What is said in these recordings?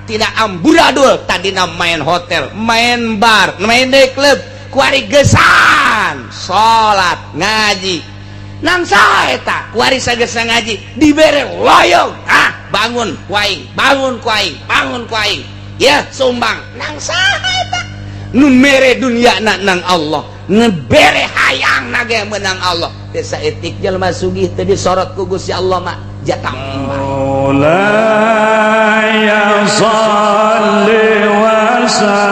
Tidak amburadul, tadina main hotel, main bar, main day club, kuari gesan salat ngaji. Nang saha eta? Kuari sagesa ngaji dibere loyong, ah bangun ku aing, bangun ku aing, bangun ku aing, ya sumbang. Nang saha eta? Nu mere dunia na nang Allah, ngebere hayang na ge menang Allah. Desa etik jelema sugih teu disorot ku Gusti Allah mah jatah. مولاي صل وسلم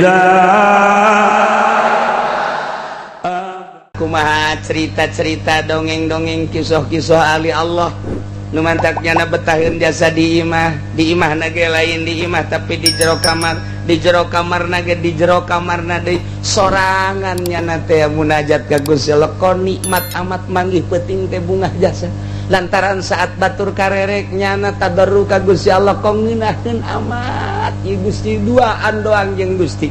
دائما. Kumaha cerita-cerita, dongeng-dongeng, kisah-kisah ahli Allah nu mantaknya na betaheun jasa di imah, di imah na ge lain di imah, tapi di jero kamar, di jero kamar na ge, di jero kamar na deui sorangan nyana teh munajat ka Gusti Allah. Kon nikmat amat manggih peuting teh bungah jasa lantaran saat batur karerek nyana tadarru ka Gusti Allah, kong ngeunaheun amat ieu Gusti, duaan doang jeung Gusti.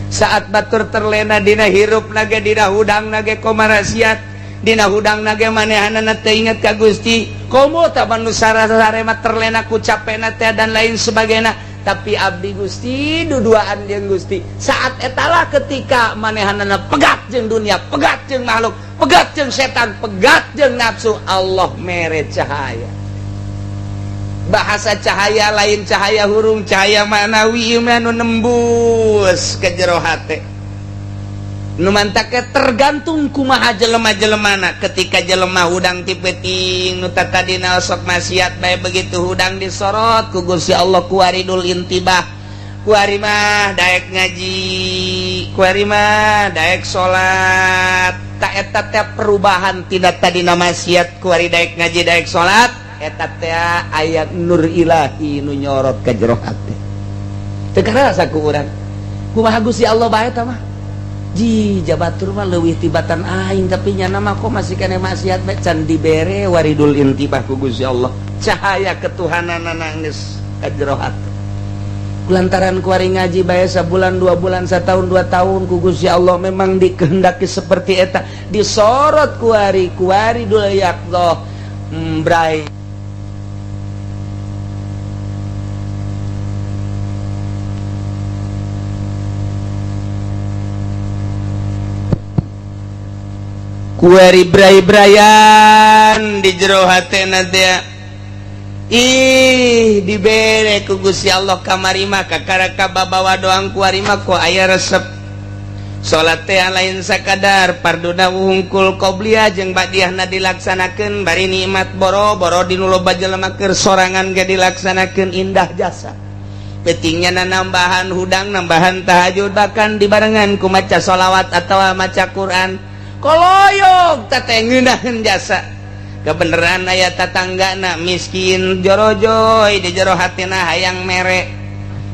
Saat batur terlena dina hirup na ge, dina hudang na ge, komarasiat dina hudang na ge, manehanana teu inget ka Gusti, komo taban nu sarema terlena ku capena teh dan lain sebagainya. Tapi abdi Gusti duduaan jeung Gusti. Saat etalah ketika manehanana pegat jeung dunia, pegat jeung makhluk, pegat jeung setan, pegat jeung nafsu, Allah mere cahaya. Bahasa cahaya lain cahaya hurung, cahaya manawi ieu mah nu nembus ke jero hate. Nu mantaknya tergantung kumaha jelema-jelemana. Ketika jelema hudang ti peuting, nu tadina sok maksiat bae, begitu hudang disorot ku Gusti Allah ku waridul intibah, kuari mah daek ngaji, kuari mah daek salat. Tak eta teh perubahan tidak tadina maksiat kuari daek ngaji, daek salat, eta teh ayat nur ilahi nu nyorot ka jero hate. Teu karasa ku urang kumaha Gusti Allah bae eta mah. Ji jabatur mah leuwih tibatan aing, tapi nyana mah kok masih kene maksiat bae. Can dibere waridul intibah ku Gusti Allah, cahaya ketuhanan geus ka jero hate. Lantaran kuari ngaji bae sabulan, 2 bulan, setahun, 2 tahun, ku Gusti Allah memang dikehendaki seperti eta, disorot kuari kuari dul yaqdoh brai. Kuari brai-brayan di jero hatena teh, ih dibere ku Gusti Allah. Kamari mah kakara kababawa doang, kuari mah kok aya resep salat teh lain sakadar parduna hungkul, qobliyah jeung ba'diyahna dilaksanakeun, bari nikmat boro-boro di nu loba jelema keur sorangan ge dilaksanakeun, indah jasa. Pentingnya na nambahan hudang, nambahan tahajud, bahkan dibarengan ku maca sholawat atau maca Quran, koloyog teh ngeunaheun jasa. Kebenaran aya tatanggana miskin, jorojoy di jero hatina hayang mere.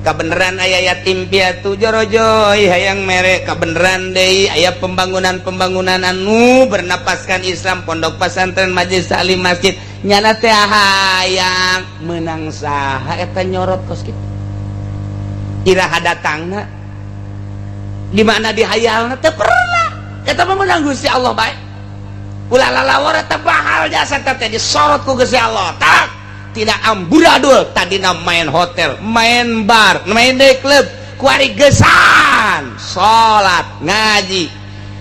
Kebenaran aya yatim piatu, jorojoy hayang mere. Kebenaran deui aya pembangunan-pembangunan anu bernapaskan Islam, pondok pesantren, majelis taklim, masjid, nyana teh hayang menang. Saha eta nyorot kos kitu? Iraha datangna, di mana dihayalna? Teu pernah. Eta mah menang Gusti Allah bae. Ulah lalawar, eta bahal jasa teh disorot ku Gusti Allah. Tak tidak amburadul, tadina main hotel, main bar, main day club, kuari gesan salat ngaji.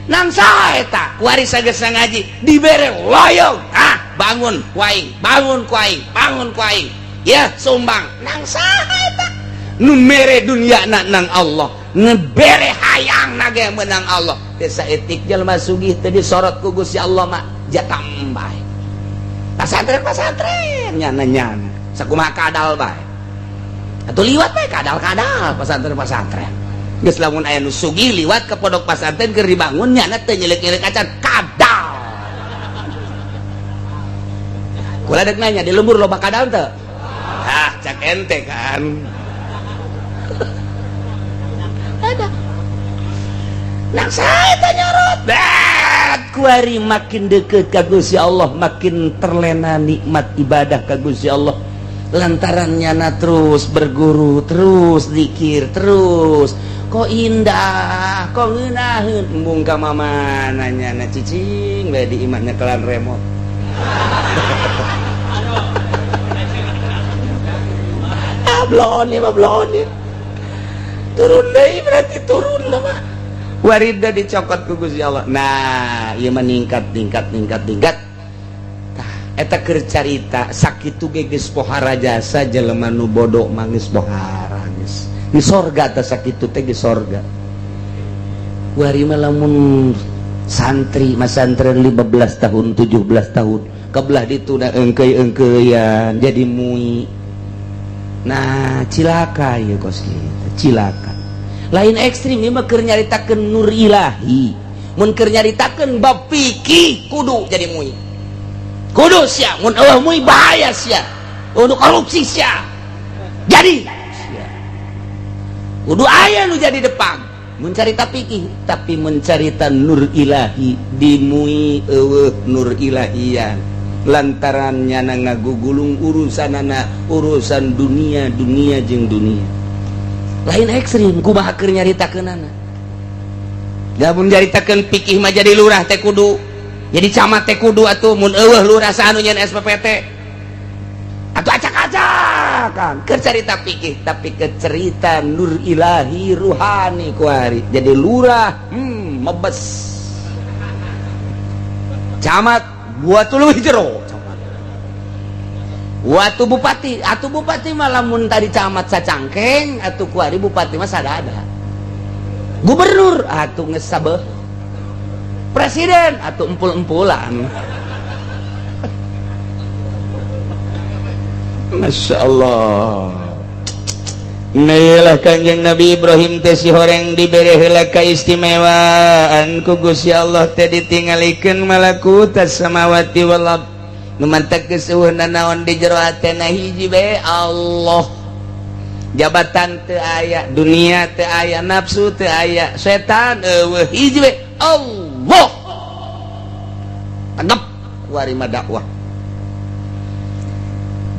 Nang saha eta? Kuari sagesa ngaji dibere loyong, ah bangun ku aing, bangun ku aing, bangun ku aing, ya sumbang. Nang saha eta? Nu mere dunia na nang Allah, ngebere hayang na ge menang Allah. Desa etik jelema sugih teu disorot ku Gusti Allah mah jatah bae. Pasantren pasantren nyana nyana sakumaha kadal bae atuh, liwat bae kadal-kadal pasantren pasantren geus. Lamun aya nu sugih liwat ke pondok pasantren keur dibangun, nyana teu nyelik-nyelik acan kadal. Kula dek nanya, di lembur loba kadal teu? Ah, cak ente kan ada. Nah, saya tanya nyorot bet kuari makin deket ka Gusti Allah, makin terlena nikmat ibadah ka Gusti Allah, lantaran nyana terus berguru, terus zikir, terus kok indah, kok ngeunaheun. Embung ka mama nanya na cicing bae di imahnya kelan remote. Mah belon ya, mah belon ya, turun deui berarti, turun lah mah warida dicokot ku Gusti Allah. Nah, ieu meningkat, tingkat, tingkat, tingkat. Tah, eta keur carita sakitu ge geus pohara jasa jelema nu bodoh mah, geus pohara, geus di sorga. Tah, sakitu teh geus sorga. Kuari mah lamun santri masantren 15 tahun, 17 tahun kebelah dituna engkei-engkeian jadi mui. Nah, cilaka ya, kos gitu cilaka. Lain ekstrim, ieu mah keur nyaritakeun nur ilahi. Mun keur nyaritakeun bab fikih kudu jadi mui, kudu sia. Mun eueuh mui bahaya sia, untuk korupsi sia. Jadi sia kudu aya nu jadi depan mencarita fikih, tapi mencarita nur ilahi dimui eueuh nur ilahian lantaran nyana ngagugulung urusan anak, urusan dunia, dunia jeung dunia. Lain ekstrim, kumaha keur nyaritakeunana. Lamun nyaritakeun fikih mah jadi lurah teh kudu, jadi camat teh kudu atuh. Mun eueuh lurah, saha nu nyeun SPPT atau acak-acakan? Keur carita fikih, tapi ke cerita nur ilahi ruhani kuari jadi lurah mebes, camat buat leuwih jero camat. Waktu bupati atau bupati malah, mun tadi camat sacangkeng atau kuari bupati mah sadada, gubernur atau ngesabeh, presiden atau empul-empulan. Masya Allah. Inilah Kanjeng Nabi Ibrahim teh si horeng dibere heula kaistimewaan ku Gusti Allah teh, ditinggalikeun malakutas samawati wal ard. Nu mantak geus eueuh naon di jero hatena, hiji bae, Allah. Jabatan teu aya, dunia teu aya, nafsu teu aya, setan eueuh, hiji bae, Allah. Tegep kuari mah dakwah.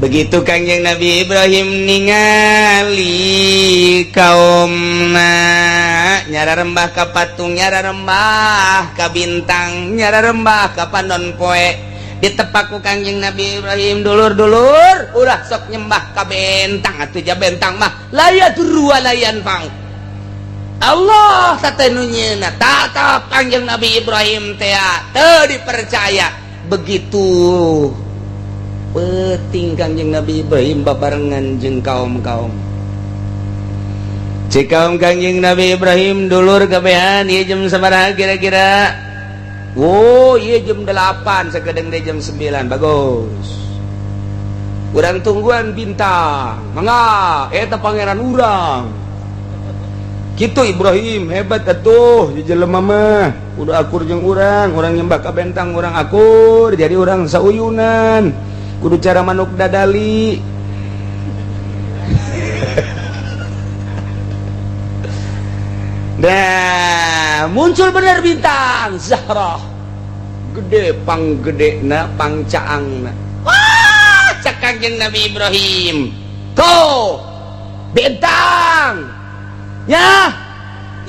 Begitu Kangjeng Nabi Ibrahim ningali kaumna nyara rembah ka patung, nyara rembah ka bintang, nyara rembah ka panon poe, ditepaku Kangjeng Nabi Ibrahim, "Dulur-dulur, ulah sok nyembah ka bentang atuh, ja bentang mah la yadurru wa la yanfa'u, Allah teh nu nyieunna." Tatap Kangjeng Nabi Ibrahim teh teu dipercaya. Begitu peting Kangjeng Nabi Ibrahim babarengan jeung kaum-kaum, cek kaum Kangjeng Nabi Ibrahim, "Dulur kabehan, ieu jam sabaraha kira-kira?" "Oh, iya jam 8, sakedeng deh jam 9." "Bagus, urang tungguan bintang, mangga eta pangeran urang." Gitu Ibrahim hebat atuh, jelema mah udah akur jeung urang. Urang nyembah ka bentang, urang akur, jadi urang sauyunan, kudu cara manuk dadali. Nah, muncul bener bintang Zahra, gede pang gede na pang caang na. Wah, cek Kangjeng Nabi Ibrahim, "Tuh bintang ya,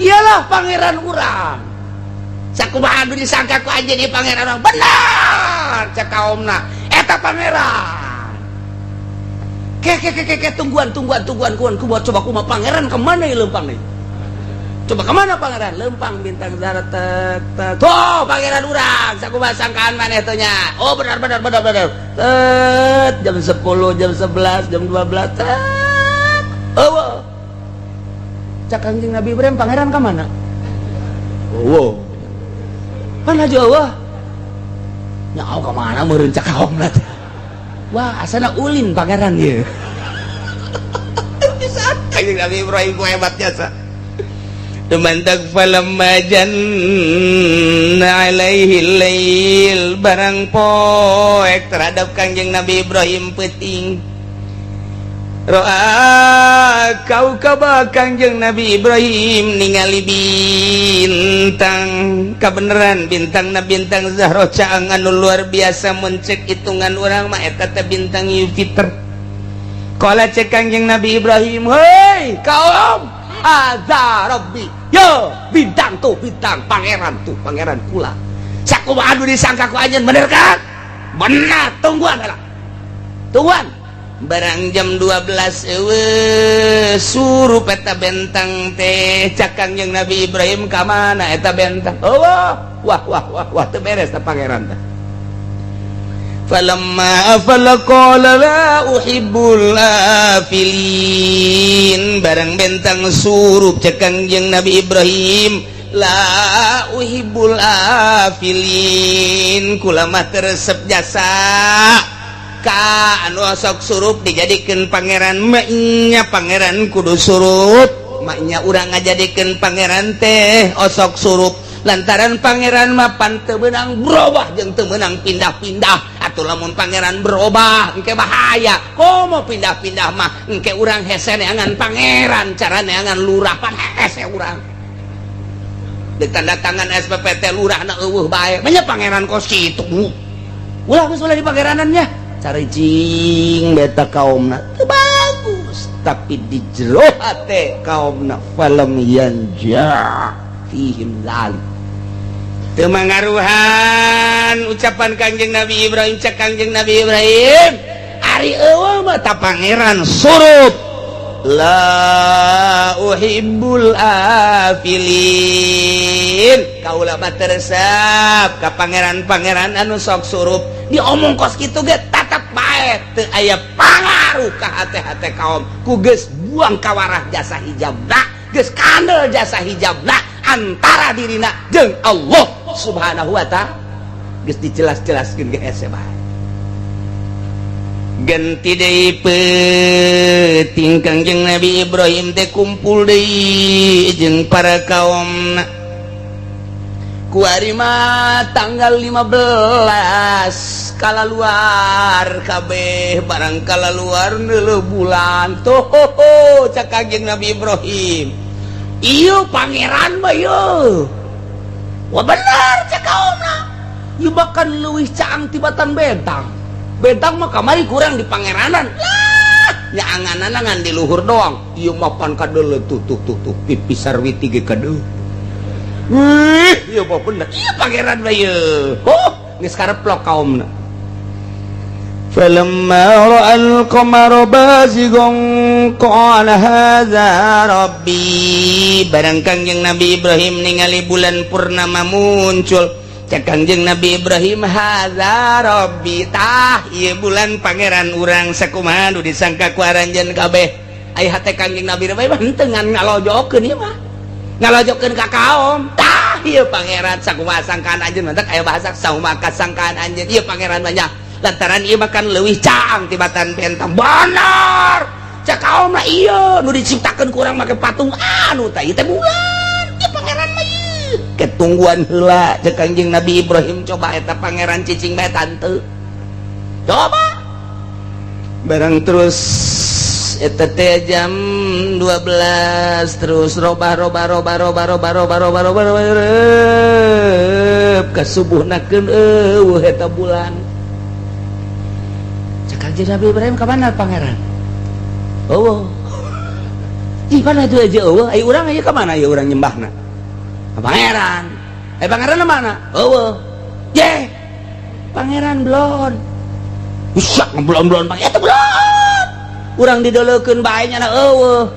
iyalah pangeran urang. Sakumaha anu disangka ku anjeun ieu pangeran urang benar." Cek kaumna, "Eta pangeran." "Ke ke ke ke, ke, tungguan, tungguan, tungguan, tungguan, kumaha coba, kumaha pangeran, kemana ieu lempang nih? Coba kemana pangeran?" Lempang bintang Zahra, tek tek. "Tuh pangeran urang, sakumaha sangkaan maneh teh nya." "Oh, benar benar benar benar." Tet, jam 10, jam 11, jam 12, tet. Oh. Cek Kangjeng Nabi Ibrahim, "Pangeran ka mana?" "Oh. Mana jauh?" "Nyaho ka mana meureun," cek kaumna teh. "Wah, asana ulin pangeran ieu." Bisa Kangjeng Nabi Ibrahim ku hebat jasa. Tumantak falamma janna alaihi lail, barang poek terhadap Kangjeng Nabi Ibrahim peting, roa kaukaba, Kangjeng Nabi Ibrahim ningali bintang, kebenaran bintang na bintang Zahra caang anu luar biasa. Mencek hitungan urang mah eta teh bintang Jupiter. Kala cek Kangjeng Nabi Ibrahim, "Hei kaum, hadza rabbi." Yo bintang tuh, bintang pangeran tuh, pangeran kula. Sakumaha anu disangka ku anjeun, bener kan? Benar. Tungguan lah, tungguan. Barang jam 12 euweuh surup eta bentang teh. Cak Kangjeng Nabi Ibrahim, "Ka mana eta bentang?" Oh, wah wah wah wah, teu beres ta pangeran teh. Falamma afala qala la uhibbul afilin. Barang bentang surup, cek Kangjeng Nabi Ibrahim, "La uhibbul afilin, kula mah teu resep jasa ka anu sok surup dijadikan pangeran." Maknya pangeran kudu surup, maknya urang ngajadikeun pangeran teh osok surup, lantaran pangeran mapan teu meunang berubah jeung teu meunang pindah-pindah. Atau lamun pangeran berubah, engke bahaya. Komo pindah-pindah mah, engke urang hese neangan pangeran, cara neangan lurah pan hese urang. Ditanda tangan SPPT, lurah na euweuh bae. Banyak pangeran kos kitu, ulah geus ulah di pangeranannya. Caricing beta kaumna teu bagus, tapi di jero hate kaumna falam yanja fihim zalik, teu mangaruhan ucapan Kangjeng Nabi Ibrahim. Cek Kangjeng Nabi Ibrahim, "Ari euweuh mah ta pangeran surup, la uhibbul afilin, kaula mah teu resep ka pangeran-pangeran anu sok surup." Diomong kos kitu ge tatap bae teu aya pangaruh ka hate-hate kaum, ku geus buang kawarah jasa hijabna, geus kandel jasa hijabna antara dirina jeung Allah Subhanahu wa Ta'ala. Geus dijelas-jelaskeun ge hese bae. Ganti deui peuting, Kangjeng Nabi Ibrahim teh kumpul deui jeung para kaumna. Kuari mah tanggal 15 kala luar kabeh. Barang kala luar neuleuh bulan tuh, cak Kangjeng Nabi Ibrahim, "Iyo pangeran mah ieu." "Wah, bener," cak kaumna, "ieu bahkan leuwih caang tibatan bentang. Bentang mah kamari kurang di pangeranan lah nya, angan-angan di luhur doang. Ieu mah pan kadeuleu tuh tuh tuh tuh, pipi sarwiti ge kadeuleu. Wih, ieu mah bener ieu pangeran mah ieu." Oh, geus kareplok kaumna. فلما رأى القمر بازغا قال هذا ربي. Barang Kangjeng Nabi Ibrahim ningali bulan purnama muncul, cek Kangjeng Nabi Ibrahim, "Hadza rabbi, tah ieu bulan pangeran urang." Sakumaha nu disangka ku aranjeun kabeh? Ai hate Kangjeng Nabi Ibrahim henteu ngan ngalojokeun, ieu mah ngalojokeun ka kaum, "Tah ieu pangeran." Sakumaha sangkaan anjeun? Mantak aya bahasa sakumaha kasangkaan anjeun ieu pangeran banyak, lantaran ieu makan leuwih caang tibatan bentang. "Bener," cak kaum mah, "ieu nu diciptakeun kurang make patung anu tah, ieu teh bulan, ieu pangeran mah ieu." "Ketungguan heula," cek Kangjeng Nabi Ibrahim, "coba eta pangeran cicing bae tante, coba." Barang terus eta teh jam 12, terus robah robah robah robah robah robah robah robah robah ka subuhnakeun, euweuh eta bulan. Cek Kangjeng Nabi Ibrahim, "Ka mana pangeran?" "Oh, di mana itu aja euweuh. Ai urang aya ka mana ya urang nyembahna ka pangeran? Eh, pangeran mana? Euweuh." "Ye, pangeran belon bisa belon belon bang eta belon urang didoleukeun bae, nyana euweuh.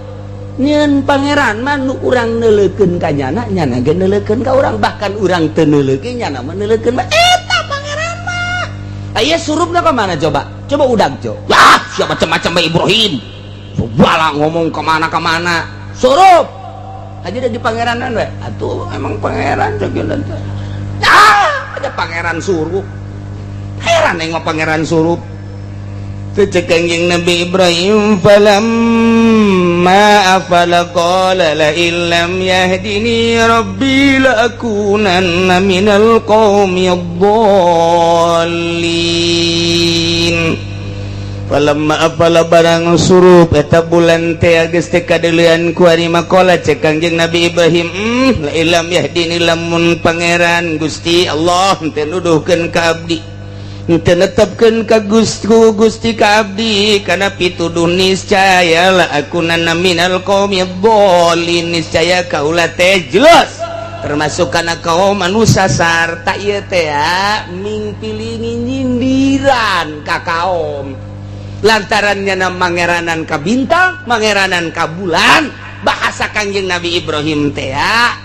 Nyeun pangeran mah nu urang neuleukeun ka nyana, nyana ge neuleukeun ka urang. Bahkan urang teu neuleukeun, nyana mah neuleukeun mah. Eta pangeran mah aya surupna ka mana? Coba coba udag co." "Wah, siapa macam-macam bae Ibrahim." Bala ngomong kemana kemana surup aja udah di pangeranan we atuh. Emang pangeran cek teh, ah, ada pangeran surup. Heran yang mah pangeran surup. Cek Kangjeng Nabi Ibrahim, falamma afala qala la illam yahdini rabbi la akunanna minal qaumid dhallin. Falamma afala, barang surup eta bulan teh geus teh kadeulean ku ari maqala, cek Kangjeng Nabi Ibrahim, la illam yahdini, lamun pangeran Gusti Allah teu nuduhkeun ka abdi, teu netepkeun ka Gusti Gusti ka abdi kana pituduh, niscaya la akunanna minal qaumid dhallin, niscaya kaula teh jelas termasuk kana kaum anu sasar. Tak ieu teh mingpili nyindiran ka kaum. Lantarannya na mangeranan ka bintang, mangeranan ka bulan. Bahasa Kangjeng Nabi Ibrahim teh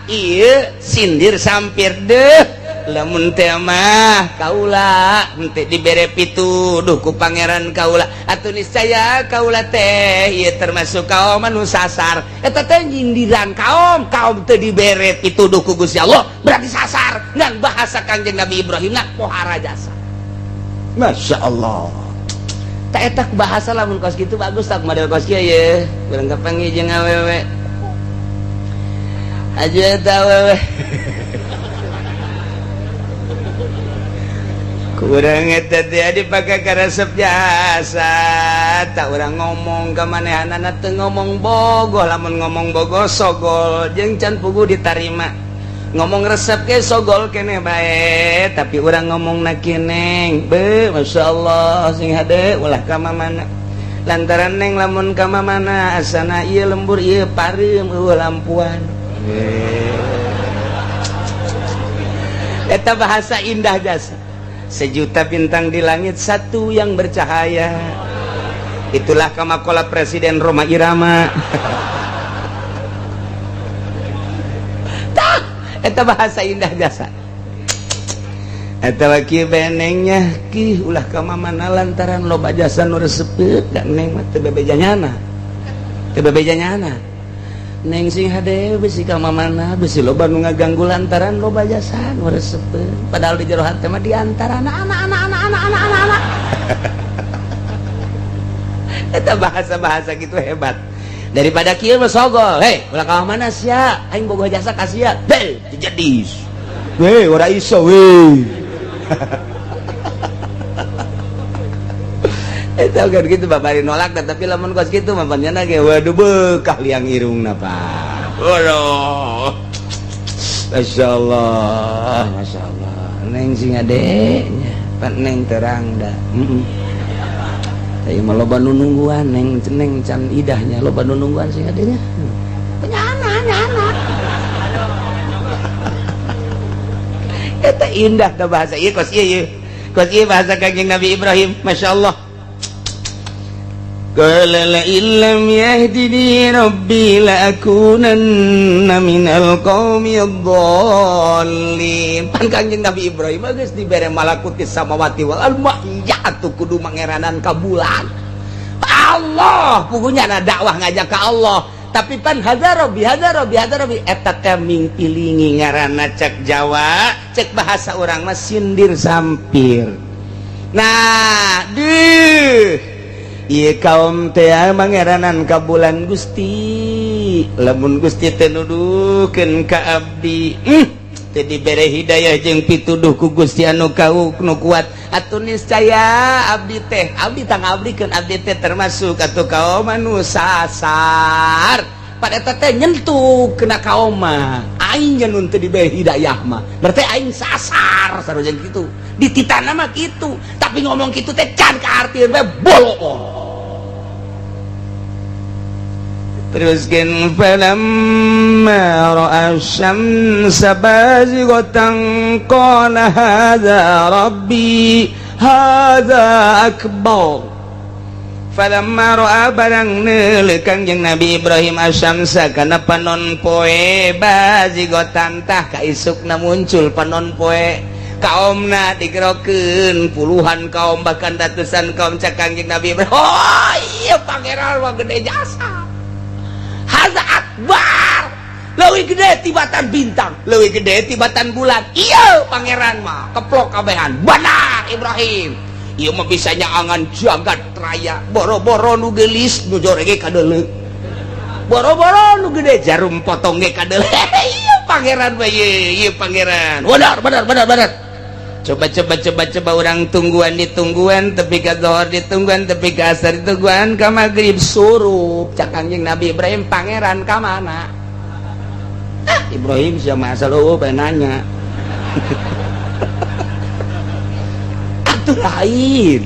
ieu sindir sampir deh. Lamun teh mah kaula henteu dibere pituduh ku pangeran kaula, atuh niscaya kaula teh ieu termasuk kaum anu sasar. Eta teh nyindiran kaum, kaum teu dibere pituduh ku Gusti Allah berarti sasar. Ngan bahasa Kangjeng Nabi Ibrahim na pohara jasa. Masya Allah. Tak eta bahasa lamun kos kitu bagus tak model kos kieu ye. Urang kapanggih jeung awewe. Aja eta awewe. Kurang eta teh dipake karesep jasa. Tak urang ngomong ka manehanana teu ngomong bogoh, lamun ngomong bogoh sogol jeung can puguh ditarima. Ngomong resep ke sogol kene bae, tapi urang ngomong na kineng be Masya Allah sing hade ulah ka mana lantaran neng lamun ka mana asana ieu lembur ieu pareum eueuh lampuan. Eta bahasa indah jasa. Sejuta bintang di langit satu yang bercahaya. Itulah kamakola Presiden Rhoma Irama. Tah, eta bahasa indah jasa. Eta kieu benengnya ki ulah ka mana lantaran loba jasa nu resepet da neng mah teu bebeja nyana. Teu bebeja nyana. Neng sing hade bisi ka mana bisi loba nu ngaganggu lantaran loba jasa nu resepet. Padahal di jero hate mah di antara anak anak anak anak anak anak anak. Eta bahasa-bahasa gitu hebat. Daripada kieu mah sogol, hei ulah ka mana sia, aing bogoh jasa ka sia, bel jadi. Weh, ora iso weh. Eta kan gitu bapak nolak, tapi lamun kos kitu mah panjana ge waduh bekah liang irungna Pak. Waduh. Masyaallah, masyaallah. Neng sing ade nya, pan neng terang da. Heeh. Tah mah loba nu nungguan neng neng can idahnya loba nu nungguan sing adenya. Penyana nyana. Eta indah da bahasa ieu kos ieu ieu. Kos ieu bahasa Kangjeng Nabi Ibrahim, masyaallah. Qala la illam yahdini rabbi la akunanna minal qaumid dhallin. Pan Kangjeng Nabi Ibrahim geus dibere malakuti samawati wal ardh, ya atuh kudu mangeranan ka bulan. Allah pugunya na dakwah ngajak ka Allah. Tapi pan hadza rabbi hadza rabbi hadza rabbi eta teh mingpilingi ngaranna cek Jawa, cek bahasa urang mah sindir sampir. Nah, deuh ieu kaum teh mangeranan ka bulan Gusti. Lamun Gusti teh nuduhkeun ka abdi, teh dibere hidayah jeung pituduh ku Gusti anu kau nu kuat. Atuh niscaya abdi teh, abdi tang abdikeun abdi teh termasuk atuh kaum anu sasar. Pada eta teh nyentuh kena kaum mah. Aing nu teu dibere hidayah mah. Berarti aing sasar sarua kitu. Dititana mah kitu, tapi ngomong kitu teh can kaartieun we bolong. Teruskan falamma ra'a syamsa bazighatan qala hadza rabbi hadza akbar. Falamma ra'a barang neuleuh Kangjeng Nabi Ibrahim asyamsa kana panon poe bazighatan tah kaisukna muncul panon poe. Kaumna digerokeun puluhan kaum bahkan ratusan kaum cak Kangjeng Nabi Ibrahim. Oh iya pangeran mah gede jasa. Hadza akbar. Leuwih gede tibatan bintang, leuwih gede tibatan bulan. Iya pangeran mah keplok kabehan. Benar Ibrahim. Ieu mah bisa nyaangan jagat raya. Boro-boro nu geulis nu jorege kadeuleu. Boro-boro nu gede jarum potong ge kadeuleu. Iya pangeran mah ieu, ieu pangeran. Benar benar benar benar. Coba coba coba coba orang tungguan ditungguan tepi ka zuhur ditungguan tepi ka asar ditungguan ka maghrib surup cak Kangjeng Nabi Ibrahim pangeran ka mana? Ah, Ibrahim siapa asal eueuh bae nanya. Atuh lain.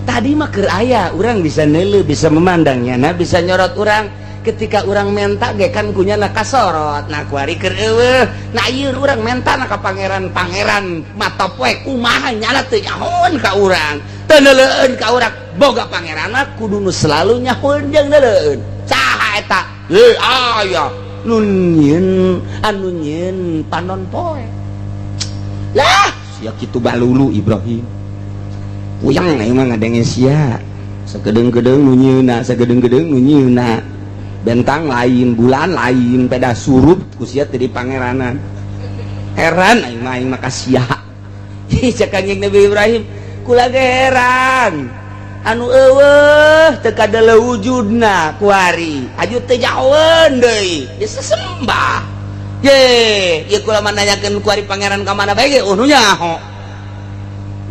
Tadi mah keur aya urang bisa neuleuh bisa memandangnya nah bisa nyorot urang ketika urang menta ge kan kunyana kasorot nah kuari keur eueuh nah ieu urang menta na ka pangeran-pangeran mata poe kumaha nyala teu nyahoan ka urang Teu neuleueun ka urang. Boga pangeranna kudu nu selalu nyahoeun jeung neuleueun. Saha eta? Heuh, aya nu nyieun, anu nyieun panon poe. Lah, sia kitu balulu Ibrahim. Puyeng aing mah ngadenge sia. Sakedeung-kedeung nu nyieunna, sakedeung-kedeung nu nyieunna. Bentang lain, bulan lain, peda surup ku sia teh di pangeranan. Heran aing mah, aing mah ka sia. Cek Kanjeng Nabi Ibrahim, kula ge heran. Anu eueuh teu kadele wujudna kuari. Aju teu jauheun deui, geus sesembah. Ye, ieu kula mah nanyakeun kuari pangeran ka mana bae ge oh nu nyaho.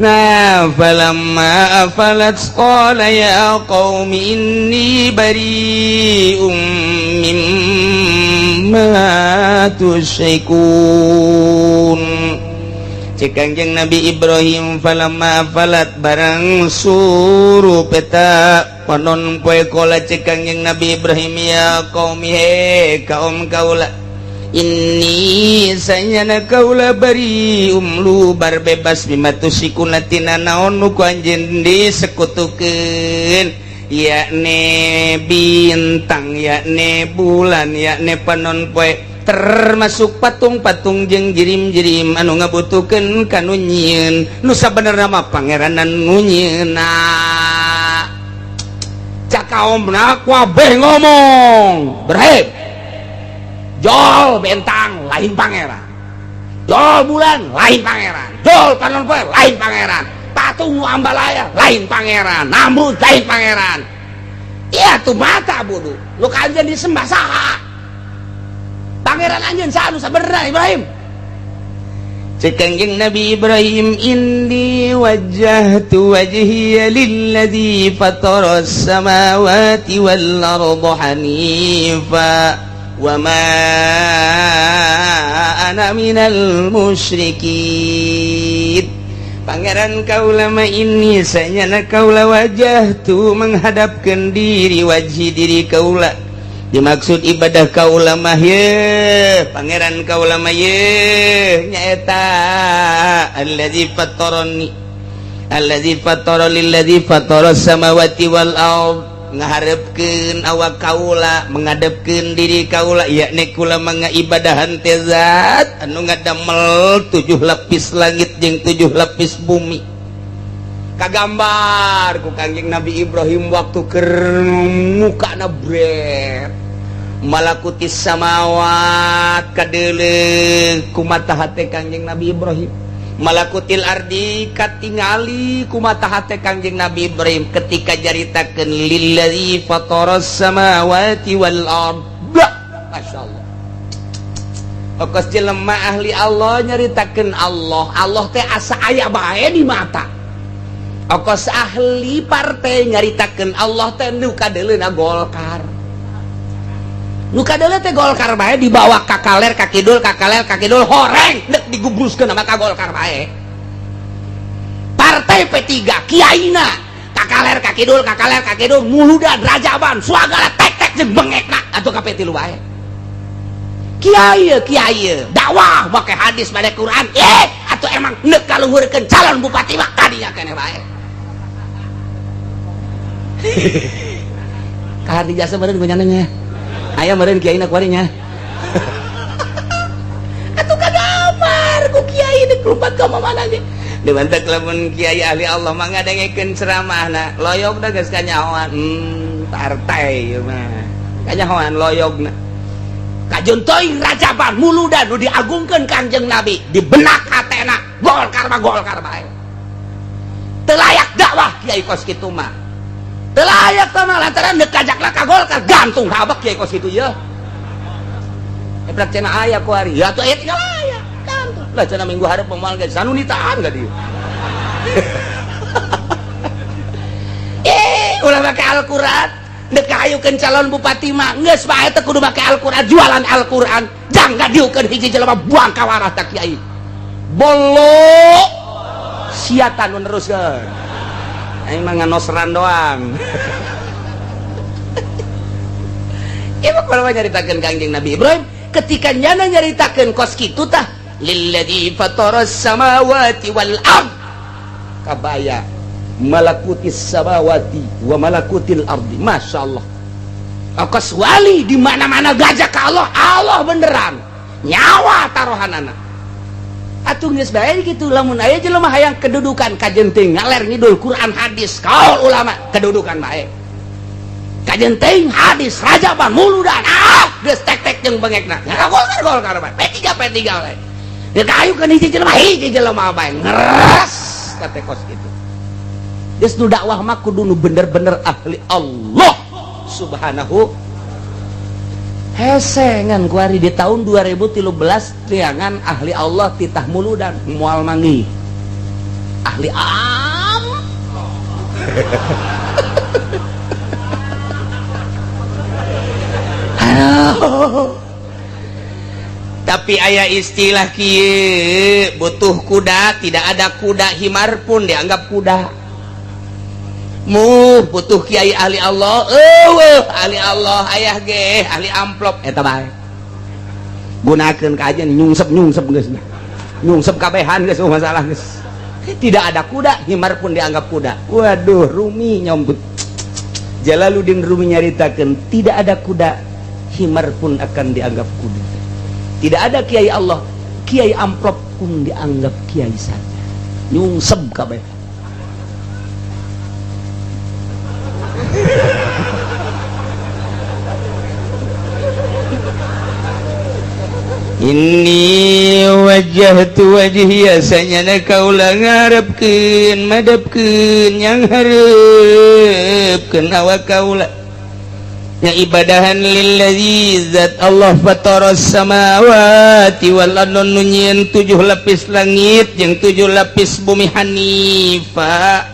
Nah, falamma afalat qala ya qaumi inni bari'um mimma tusyrikun. Cek Kangjeng Nabi Ibrahim, falamma afalat, barang surup eta panon poe, qala, cek Kangjeng Nabi Ibrahim, ya qaumi, he kaum kaula, inni, sanyana kaula, bari'um, lubar bebas, mimma tusyrikuna, tina naon nu ku anjeun disekutukeun, yakni bintang, yakni bulan, yakni panon poe, termasuk patung-patung jeung jirim-jirim anu ngabutuhkeun kanu nyieun, nu sabenerna mah pangeranan nu nyieunna. Cak kaomna kabeh ngomong berheb, jol bentang lain pangeran, jol bulan lain pangeran, jol panon poe lain pangeran, patung nu ambalaya lain pangeran, Namrud lain pangeran. Iya tuh mata bodoh lu kanjen disembah saha? Pangeran anjeun saha nu sabenerna, Ibrahim? Cek Kangjeng Nabi Ibrahim, inni wajjahtu wajhiya lilladzi fataras samawati wal arda hanifa wa ma ana minal musyrikin. Pangeran kaula mah, inni, sanyana kaula, wajjahtu, menghadapkan diri, wajhi, diri kaula, dimaksud ibadah kaula mah ye pangeran kaula mah ye nyaeta allazi fatarani, allazi fatara, lilladzi fatara samawati wal ard, ngaharepkeun awak kaula, menghadapkeun diri kaula, yakni kula mangibadahan teh zat anu ngadamel tujuh lapis langit jeung tujuh lapis bumi. Kagambar ku Kangjeng Nabi Ibrahim waktu keur mukana bret malakutis samawat, kadeuleu ku mata hate Kangjeng Nabi Ibrahim, malakutil ardi, katingali ku mata hate Kangjeng Nabi Ibrahim ketika jaritakeun lillazi fataras samawati wal ard. Masyaallah, Okos jelema ahli Allah nyaritakeun Allah, Allah teh asa aya bae di mata. Okos ahli partai nyaritakeun Allah teh nu kadeuleuna Golkar, nu kadeuleu teh Golkar bae, dibawa ka kaler ka kidul, ka kaler ka kidul, horeng dek digubruskeun sama ka Golkar bae. Partai P3 kiaina ka kaler ka kidul, ka kaler ka kidul, muludan, rajaban, suagala tek tek jeung bengekna atuh ka P3 bae. Kiai kiai dakwah make hadis, make Quran, eh atuh emang neuk kaluhurkeun calon bupati mah kadinya keneh bae. Kahar jasa meureun nya aya meureun kiai na kuarinya atuh kagambar ku kiai deuk lumpat ka mana ge. Dibantak lamun kiai ahli Allah mah ngadengekeun ceramahna loyog da geus kanyahoan, partai ieu mah kanyahoan loyogna. Kajun teuing rajaban, muludan nu diagungkeun Kangjeng Nabi di benak hatena Golkar mah Golkar bae. Teu layak dakwah kiai kos kitu mah, teu layak tah mah, lantaran deuk kajakna ka Golkar, gantung habak kiai kos kitu. Yeuh, eprak cenah aya kuari ya atuh aya, tinggal aya gantung lah cenah. Minggu hareup moal geus anu ditahan ka dieu. Eh, ulah make Al-Qur'an dek kahayukeun calon bupati mah geus bae teh kudu make Al-Qur'an, jualan Al-Qur'an jang ngadiukeun hiji jelema buang ka warah tak kiai bolo siatan nu neruskeun. Aing mah nganosran doang. Ieu mah kalau nyaritakeun Kangjeng Nabi Ibrahim ketika nyana nyaritakeun kos kitu tah lilladzi fataras samawati wal ard, kabaya Malakutis samawati wa malakutil ardi. Masya Allah. Kos wali di mana-mana gajah ka Allah, Allah beneran. Nyawa taruhanana. Atuh geus bae kitu lamun aya jelema hayang kedudukan kajen teuing ngaler ngidul Quran hadis kaul ulama kedudukan bae. Kajen teuing hadis rajaban muludan ah geus tek-tek jeung bengekna. Golkar Golkar bae P3 P3 bae. Dia kayukeun hiji jelema hiji jelema bae ngeres kate kos kitu. Geus nu dakwah mah kudu nu bener-bener ahli Allah Subhanahu. Hesengan kuari di tahun 2013 tiangan ahli Allah titah muludan mual mangi ahli am. Aduh. Tapi aya istilah kieu butuh kuda tidak ada kuda himar pun dianggap kuda. Muh butuh kiai ahli Allah eueuh ahli Allah ayah ge ahli amplop eta bae gunakeun ka aja nyungsep-nyungsep geus nyungsep kabehan geus masalah geus tidak ada kuda himar pun dianggap kuda. Waduh Rumi nyombut Jalaluddin Rumi nyaritakeun tidak ada kuda himar pun akan dianggap kuda, tidak ada kiai Allah kiai amplop pun dianggap kiai saja nyungsep kabehan. Inni wajjahtu wajhiya sanyana kaula ngarepkeun madepkeun yang hareupeun awak kaula nya ibadahan lillazi zat Allah fataras samawati wal ardi nu nyieun 7 lapis langit jeung 7 lapis bumi hanifa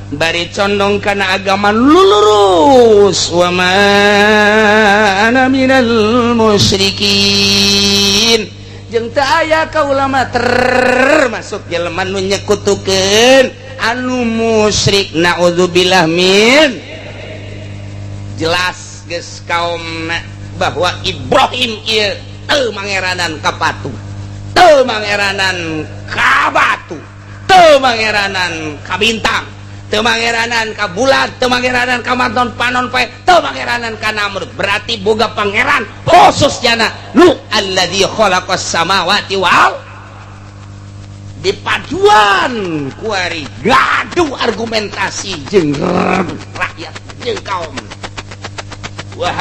bari condong kana agama lurus wa ma ana minal musyrikin jeung teu aya ka ulama termasuk jelema nu nyekutukeun anu musyrik naudzubillah min. Jelas geus kaum bahwa Ibrahim ieu teu mangeranan ka patu, teu mangeranan ka batu, teu mangeranan ka bintang, teu mangeranan ka bulan, teu mangeranan ka manton panon poe, teu mangeranan ka Namrud. Berarti boga pangeran khusus jana nu alladzi khalaqas samawati wal di paduan kuari gaduh argumentasi jeung rakyat jeung kaum. Wa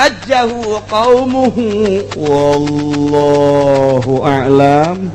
hajjahu qaumuhu wallahu a'lam.